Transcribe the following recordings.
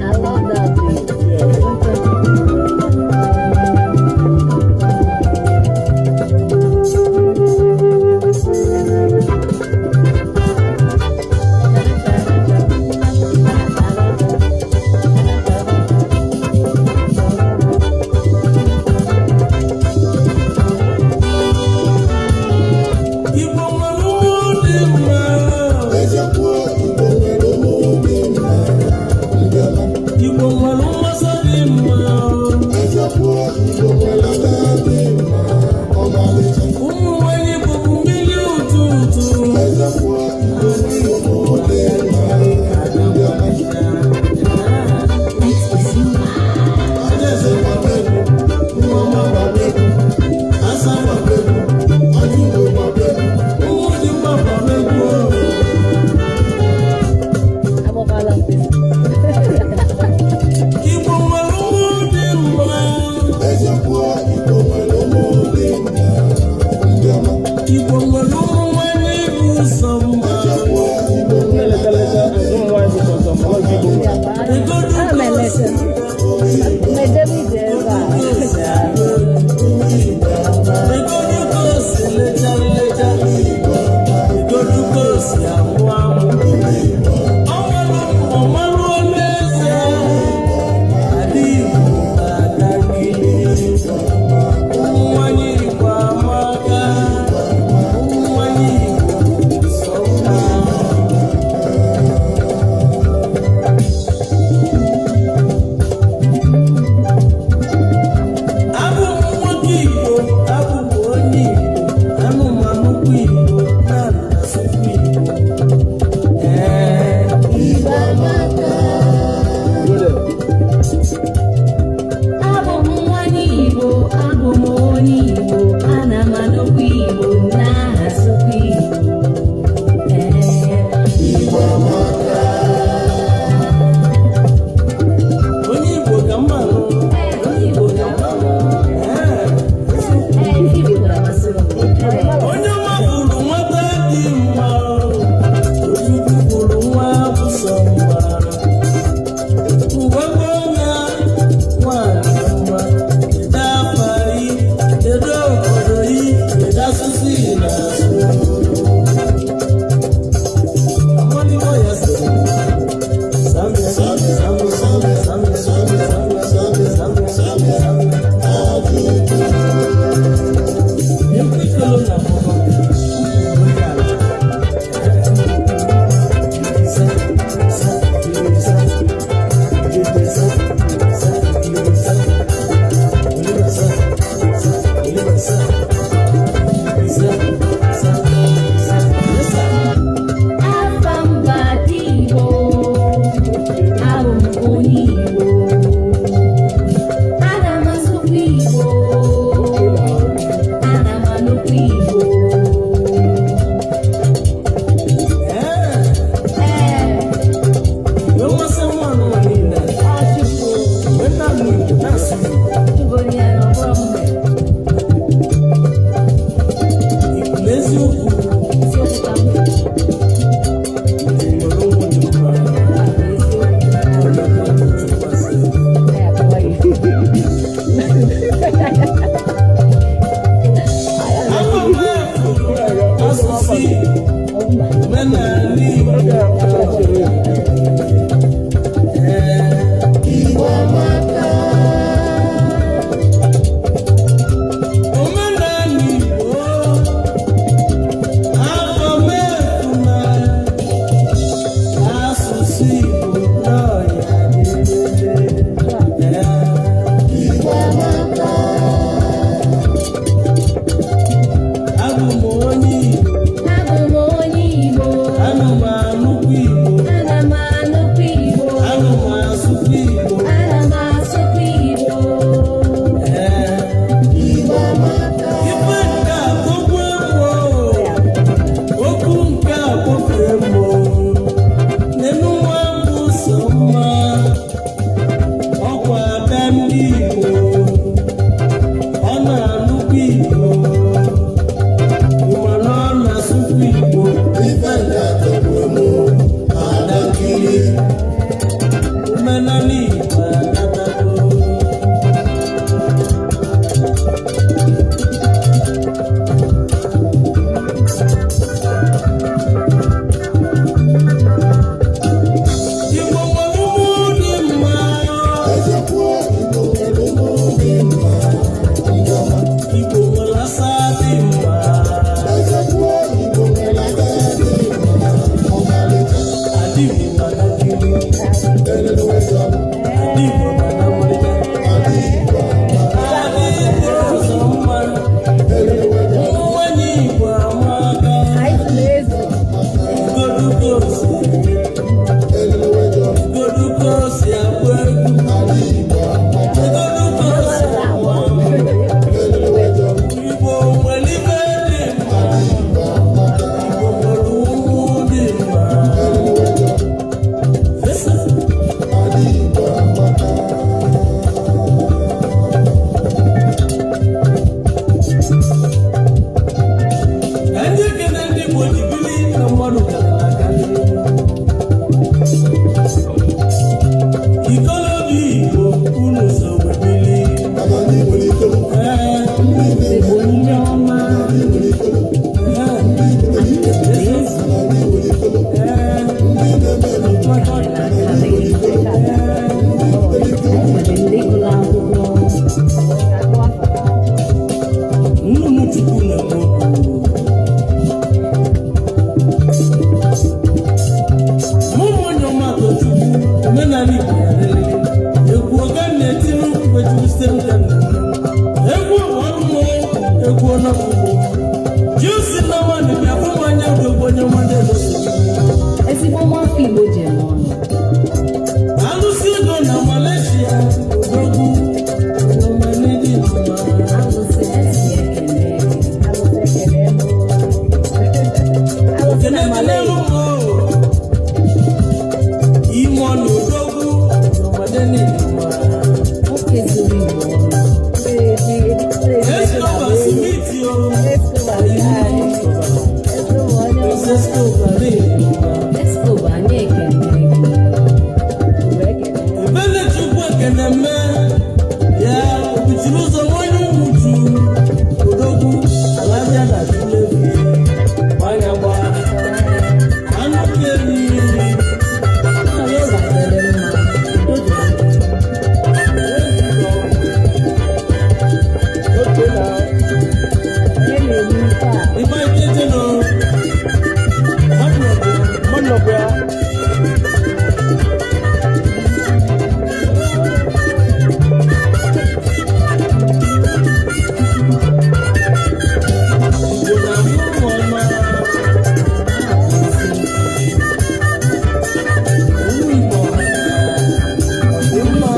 I love that beat. Igbo nwere ụmụ dị mma. Eziokwu, Igbo nwere ụmụ dị mma, ndị ọma. Igbo nwere mmasị dị mma. Eziokwu, Igbo nwere ada dị mma, ọmalịcha. Ụmụ nwanyị bụbu mmiri ụtụtụ. Eziokwu, Igbo nwere ụmụ dị mma, ndị ọma. Adaeze gbaba egwu, Nneọma gbaba egwu, Asa gbaba egwu, Ọjụgo gbaba egwu. Ụmụ dị mma gbara egwu. Agbakala mkpịsị. Igbo nwere ụmụ dị mma. Eziokwu, Igbo nwere ụmụ dị mma, ndị ọma. Igbo nwere ụmụ nwanyị bụ sọ mma. Eziokwu, Igbo nwere ada dị mma. Egodu. Ana m eleta. Mejebe ije ebe a. Egodu ka o si lecha nlecha. Egodu ka o si amụ amụ. Ọmalụ n'eze. Ada Igbo ada nkiri. Ụmụ nwanyị Igbo amaka. Ụmụ nwanyị Igbo sọ mma. Abụ m nwoke Igbo, abụ m onye Igbo, anụmanụkwa Igbo, na-asụkwa Igbo. Ee. Igbo amaka. Abụ m nwanyị Igbo, abụ m onye Igbo, ana m anụkwa Igbo, na-asụkwa Igbo. Ee. Igbo amaka. Onye Igbo ka mma nụ. Ee, onye Igbo ka m bụ. Ee. Ee, ife Igbo na-amasị m. Onye ọma bụrụ nwata dị mma. Ojukwu bụrụ nwa bụ sọ mma. Ngwagwa ya nwanyị ọma. Kedu afa yi? Kedu obodo yi? Kedu asụsụ ị na-asụ? Amaliwo ya sịrị, Zambia, Zambia, Zambia, Zambia, Zambia, Zambia, Zambia, Zambia, Zambia. Ekwekelo na mbụ, onye ala. Isa, isa, isa, isa, isa, isa, isa, isa, isa, isa, isa, isa. Afa m bụ Ada Igbo, abụ m onye Igbo. Ana m asụkwa Igbo, ana m anụkwa Igbo. Ee, Ee, wee nwasị nwa anụnwa niile. Ọ Chukwu, Wee na-anụ Igbo, na-asụ Igbo. Chukwu onye ya na ọ bụrụ m mere. Igbo n'eziokwu. Eziokwu ka m kwuru. Igbo nwere ụmụ dị mma. Eziokwu. Chukwu asị. Anyị akọwa ya. Ama m efu asụsụ Igbo, omenala Igbo. Ee. Igbo amaka. Omenala Igbo, afọ m efu na asụsụ Igbo n'ọya dịgide. Ee. Igbo amaka. Abụ m onye Igbo. Abụ m onye Igbo. Ana m Nwoke Igbo ji eme ọnụ. Alụsị ego na Malaysia, odogwu ọmanịdị mma. Alụsị esi ekene gị. Alụsị ekene m. Alụsị na Ekene Malay. Ime ọnụ odogwu ọmanịdị mma. Nwoke zuru Igbo ọnụ. Escobar simiti o. Escobar dị mma. Escobar, anyị ekene gị. Ebele Chukwu ekene mme ya obichiri ụzọ nwanyị nwuchu odogwu alabịa na tulevi gbanya gba anụ keri. Onye ga-adịrị mma. Udo dịrị gị. Onye na-eme ife a? Ịgba iteche nọ mmadụ nọbụ ya. Igbo na-amụ ụmụ ọma. Ụmụ Igbo ọ dị mma.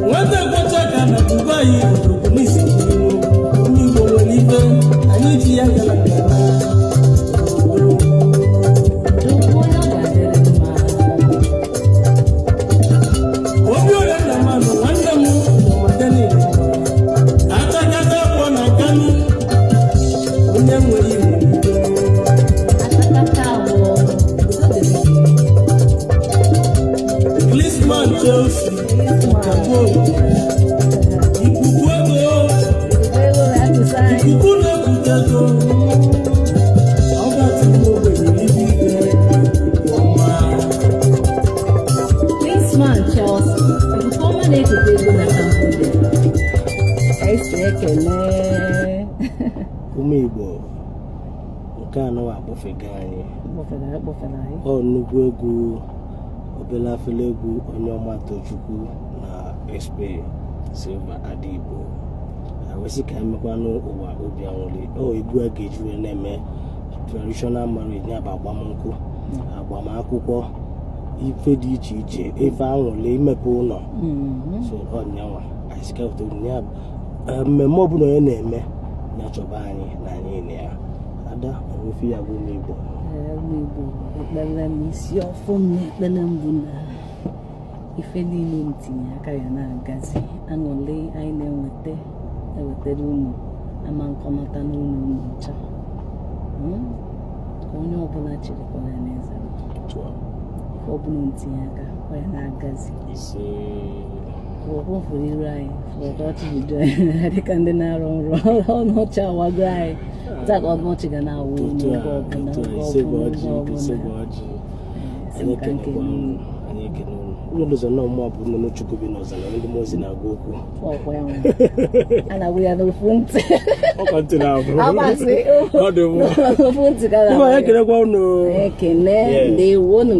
Nwata kwọcha ka na Dubai, odogwu n'isi n'ihu ụmụ Igbo nwere ife anyị ji ya gara gara. Chukwu, onye ọ ga-adịrị mma. Obi ọrịa nna mmanụ nwanne m ọmadeni atakata pụọ na Kanu, onye nwere Igbo ife. Atakata abụọ. Udo dịrị gị. Policeman Chelsea Chapo, ikuku ego, ikuku na-ekute ego, ọ ga-atụrụ ogbenye ibe ibe ọma. Kingsman Chelsea, ikuku ọma na-ekute ego na Cambodia. Esi ekele. Ụmụ Igbo, nke anọ akpọfega anyị. Kpọfere anyị, kpọfere anyị. Ọ nnukwu egwu, obele afele egwu onye ọma Tochukwu na SP Silva Ada Igbo wesị ka emekwanụ ụwa obi anwụrị. Ọ egwu a ga-eji wee na-eme traditional marriage, ya bụ agbamnkwụ, agbamakwụkwọ, ife dị iche iche, ife anwụrị, imepe ụlọ. So ọnyanwa anyị sị ka weta ya bụ mmemme ọbụla onye na-eme ya chọba anyị na anyị na ya ada onwefe ya bụ ụmụ Igbo. Ee, ụmụ Igbo, ekpere m, isi ọfụ m na ekpere m bụ na ife niile unu tinye aka ya na-agazi. Aṅụrị anyị na-enweta ewetara unu ama nkọnata n'ụlọ unu ncha. Ka onye ọbụla chịrịkwa ya n'eze, Tụọ. ife ọbụla unu tinye aka ọ ya na-agazi. Ise. Fụrụ fụrụ iru anyị, fụrụ ka ọchị jido anyị dịka ndị na-arụ nrọ, ọnụ ọchị awago anyị taa, ka ọnụ ọchị ga na-awụ Otu unu a, oge ọbụla, otu a, oge ise bụ ọbụla, ọjị, oge ise bụ ọbụla. ọjị. Sị Anyị m ka nke ekenekwa unu, unu. anyị ekene unu. Unu lụzọ nnọọ mmụọ bụ nnụnụ Chukwu bi n'ọzara, ndị mmụọ ozi na-agwa okwu. Ọkwa ya nwa a na-agwụ ya n'ofu ntị. Ọkwa ntị na-abụ. Amasị. Ọ dị mma. N'ofu ntị ka a Ụmụ na-agwụ anyị ya. ekenekwa unu. Ekene. Yes. Ndewonu.